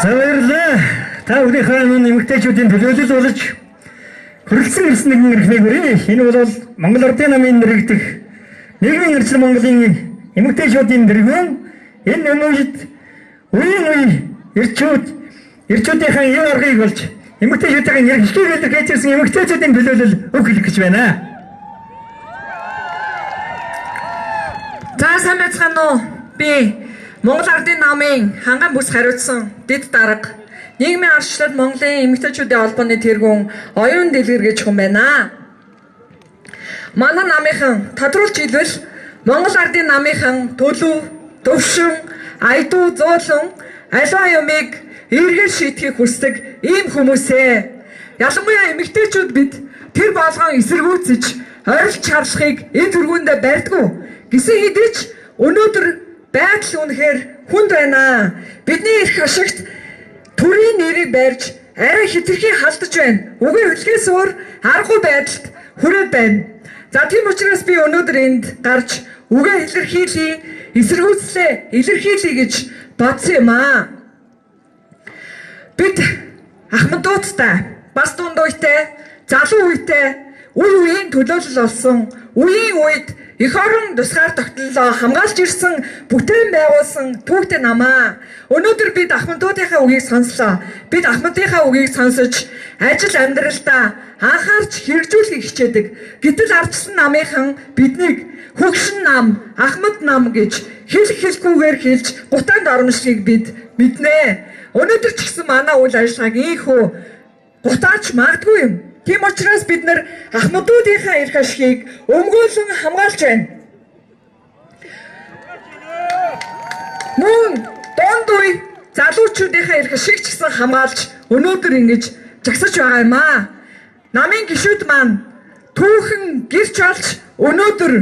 За баярлалаа. Та бүхнийхээ өмнө эмэгтэйчүүдийн төлөөлөл болж хүрэлцэн ирсэн нэгэн эрхнийг хүргэе. Энэ бол Монгол Ардын намын нэрэгдэх нийгмийн эрчил Монголын эмэгтэйчүүдийн тэргүүн энэ өмөжид үеийн үе эрчүүдийнхээ ив аргыг болж эмэгтэйчүүдийн эрх ашгийг илэрхийлж ирсэн эмэгтэйчүүдийн төлөөлөл үг хэлэх гэж байна. За сайн байцгаана уу? Би Монгол Ардын намын ханган бүс хариуцсан дэд дарга нийгмийн ардчлал Монголын эмэгтэйчүүдийн холбооны тэргүүн Оюун Дэлгэр гэж хүн байна. Манай намынхан тодруулж хэлбэл Монгол Ардын намынхан төлөв, төвшин, айдуу, зөөлөн аливаа юмыг эргээр шийдэхийг хүсдэг ийм хүмүүсээ. Ялангуяа эмэгтэйчүүд бид тэр болгон эсэргүүцэж орилж чарлахыг энэ түргүүндээ барьдгүй. Гэсэн хэдий ч өнөөдөр байдал үнэхээр хүнд байна. Бидний эрх ашигт төрийн нэрийг барьж арай хэтэрхий халдаж байна. Үгүй хэлхээс өөр аргагүй байдалд хүрээд байна. За тийм учраас би өнөөдөр энд гарч үгээ илэрхийлье, эсэргүүцлээ илэрхийлье гэж бодсон юм аа. Бид ахмадуудтай, бас дунд үетэй, залуу үетэй үе үеийн төлөөлөл болсон, үеийн үед эх орон тусгаар тогтнолоо хамгаалж ирсэн бүтээн байгуулсан түүхтэй намаа. Өнөөдөр бид ахмадуудынхаа үгийг сонслоо. Бид ахмадынхаа үгийг сонсож ажил амьдралдаа анхаарч хэрэгжүүлэхийг хичээдэг. Гэтэл ардчилсан намынхан биднийг хөгшин нам, ахмад нам гэж хэлэх хэлэхгүйгээр хэлж гутаанд оромжлыг бид мэднэ. Өнөөдөр ч гэсэн манай үйл ажиллагааг ийхүү гутаач магадгүй юм. Тийм учраас бид нар ахмадуудынхаа эрх ашигыг өмгөөлөн хамгаалж байна. Мөн дунд үе залуучуудынхаа эрх ашиг ч гэсэн хамгаалж өнөөдөр ингэж жагсаж байгаа юм аа. Намын гишүүд маань түүхэн гэрч олж өнөөдөр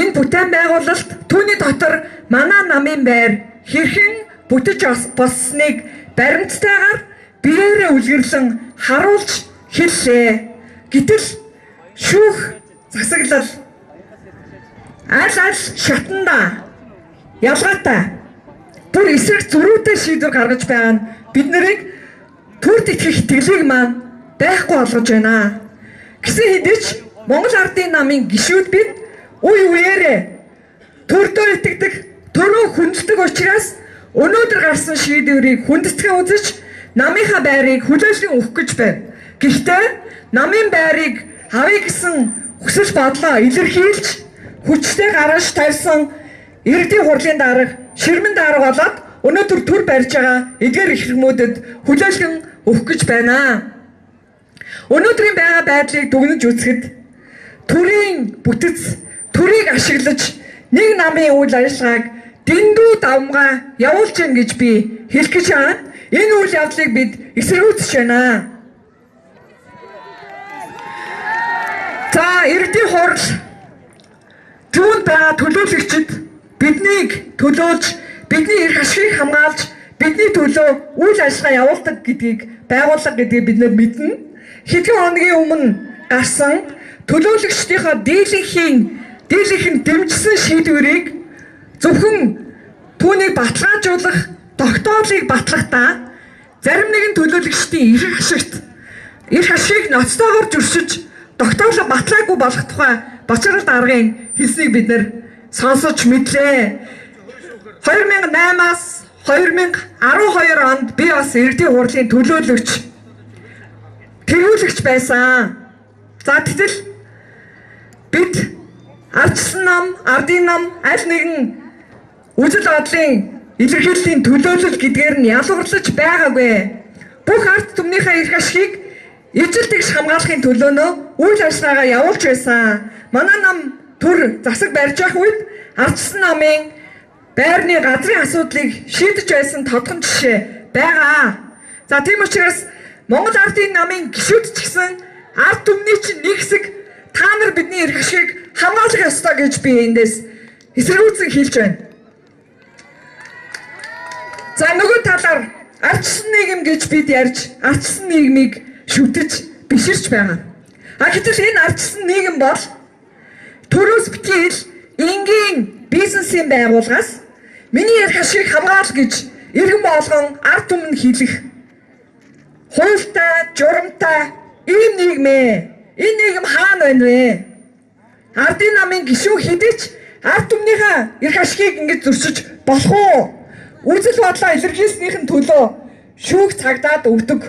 энэ бүтээн байгуулалт түүний дотор манай намын байр хэрхэн бүтэж болсныг баримттайгаар биеэрээ үлгэрлэн харуулж хэллээ. Гэтэл шүүх засаглал аль аль шатанда ялгаатай бүр эсрэг зөрүүтэй шийдвэр гаргаж байгаа нь бид нарыг төрд итгэх итгэлийг маань байхгүй болгож байна. Гэсэн хэдий ч Монгол Ардын намын гишүүд бид үе үеэрээ төрдөө итгэдэг, төрөө хүндэлдэг учраас өнөөдөр гарсан шийдвэрийг хүндэтгэн үзэж намынхаа байрыг хүлээлгэн өгөх гэж байна. Гэхдээ намын байрыг авъя гэсэн хүсэл бодлоо илэрхийлж хүчтэй гаргаж тавьсан иргэдийн хурлын дарга, ширмэн дарга болоод өнөөдөр төр барьж байгаа эдгээр их хүмүүдэд хүлээлгэн өгөх гэж байна. Өнөөдрийн байгаа байдлыг дүгнэж үзэхэд төрийн бүтэц, төрийг ашиглаж нэг намын үйл ажиллагааг дэндүү давмгай явуулж гин гэж би хэлэх гэж байна. Энэ үйл явдлыг бид эсэргүүцэж байна. За иргэдийн хурал түүнд байгаа төлөөлөгчд биднийг төлөөлж, бидний эрх ашигыг хамгаалж, бидний төлөө үйл ажиллагаа явуулдаг гэдгийг, байгууллага гэдгийг бид нэр мэднэ. Хэдхэн хоногийн өмнө гарсан төлөөлөгчдийнхөө дийлэнх нь дэмжсэн шийдвэрийг зөвхөн түүнийг баталгаажуулах тогтоолыг батлахдаа зарим нэгэн төлөөлөгчдийн эрх ашигыг ноцтойгоор зөрчиж тогтоолоо батлаагүй болох тухай Бочрол даргын хэлснийг бид нэр сонсож мэдлээ. 2008-аас 2012 онд би бас иргэдийн хурлын төлөөлөгч, тэргүүлэгч байсан. За гэтэл бид ардчилсан нам, ардын нам аль нэгэн үзэл бодлын илэрхийллийн төлөөлөл гэдгээр нь ялгуурлаж байгаагүй. Бүх ард түмнийхээ эрх ашигыг ижил тэгш хамгаалахын төлөөнөө үйл ажиллагаагаа явуулж байсан. Манай нам төр засаг барьж явах үед ардчилсан намын байрны газрын асуудлыг шийдэж байсан тодхон жишээ байгаа. За тийм учраас Монгол Ардын намын гишүүд ч гэсэн ард түмний чинь нэг хэсэг та нар бидний эрх ашигыг хамгаалах ёстой гэж би эндээс эсэргүүцэн хэлж байна. За нөгөө талаар ардчилсан нийгэм гэж бид ярьж ардчилсан нийгмийг шүтэж биширч байгаа. А гэтэл энэ ардчилсан нийгэм бол төрөөс битгий хэл энгийн бизнесийн байгууллагаас миний эрх ашигыг хамгаал гэж иргэн болгон ард түмэнд хэлэх хуультай, журамтай ийм нийгмээ. Энэ нийгэм хаана байна вэ? Ардын намын гишүүн хэдий ч ард түмнийхээ эрх ашигыг ингэж зөрчиж болох уу? Үзэл бодлоо илэрхийлснийхэн төлөө шүүх цагдаад өгдөг.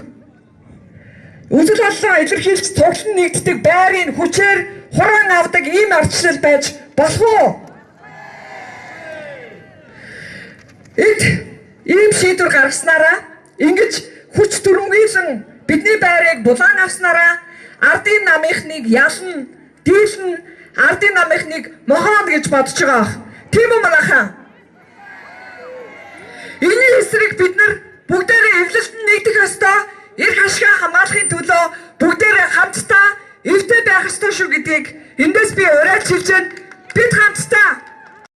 Үзэл бодлоо илэрхийлж цуглан нэгддэг байрыг хүчээр хураан авдаг ийм ардчлал байж болох уу? Энд ийм шийдвэр гаргаснараа ингэж хүч дүрмгийлэн бидний байрыг булаан авснараа ардын намынхныг ялна, дийлнэ, ардын намынхныг мохооно гэж бодож байгаа бах. Тийм үү манайхаа? Энийн эсрэг бид нар бүгдээрээ эвлэлтэнд нэгдэх ёстой, эрх ашгаа хамгаалахын төлөө бүгдээрээ хамтдаа эвтэй байх ёстой шүү гэдгийг эндээс би уриалж хэлж байна. Бид хамтдаа.